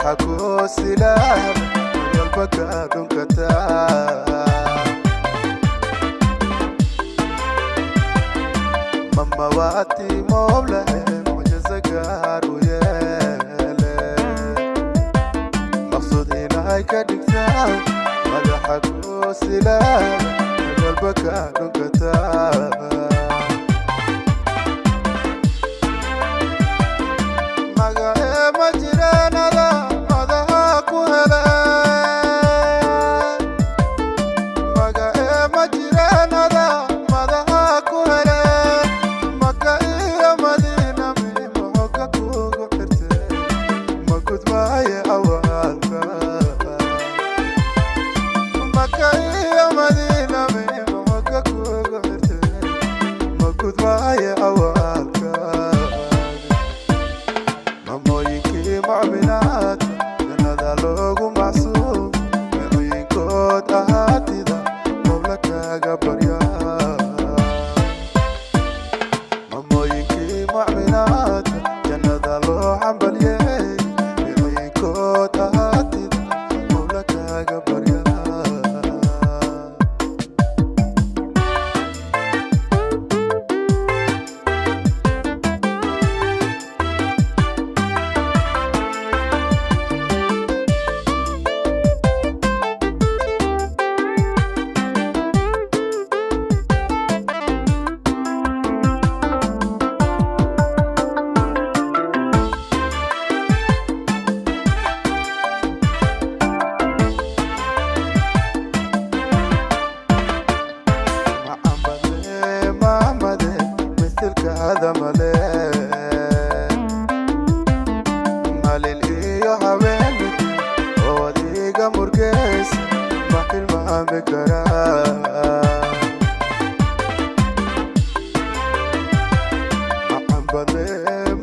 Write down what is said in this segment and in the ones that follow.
Madaxa ku silaab walba ka dhunkataa. Mamawaati mooblahe mucjiso gaar u yeele, maqsuud inay ka dhigtaa. Madaxa ku silaab walba ka dhunkataa. Magacee ma jiraanada madaxa ku hele. Magacee ma jiraanada madaxa ku hele. Maka iyo Madiina mimoka kugu xirte, ma gudmaaye awaalka. Maka iyo Madiina mimoka kugu xirte, ma gudmaaye awaalka. Mamooyinkii mucminaadka jannada loogu macsuum, micooyinkood ahaatida mawla kaaga barya. Mamooyinkii mucminaadka jannada loo xambalyey, micooyinkood ahaatida mawla kaaga barya. Macambale maamade misilkaada male, malin iyo haweenidi oo adiga murgeysa ma hilmaami karaa. Macambale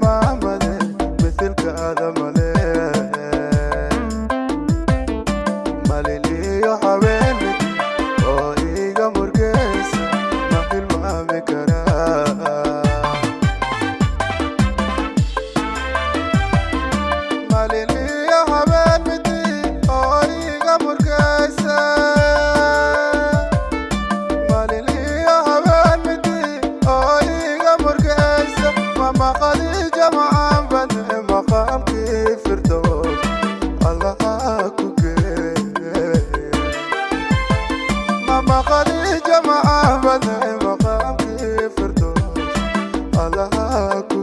maamade misilkaada male, malin iyo haweenidi oo iga murgeysa ma hilmaami karaa. Malin iyo habeen midi oo iga murgeysa, malin iyo habeen midi oo iga murgeysa. Mama Khadiija macaan badne, maqaamkii Firdows Allaha ku geeye. Mama Khadiija macaan badne, maqaamkii Firdows Allaha ku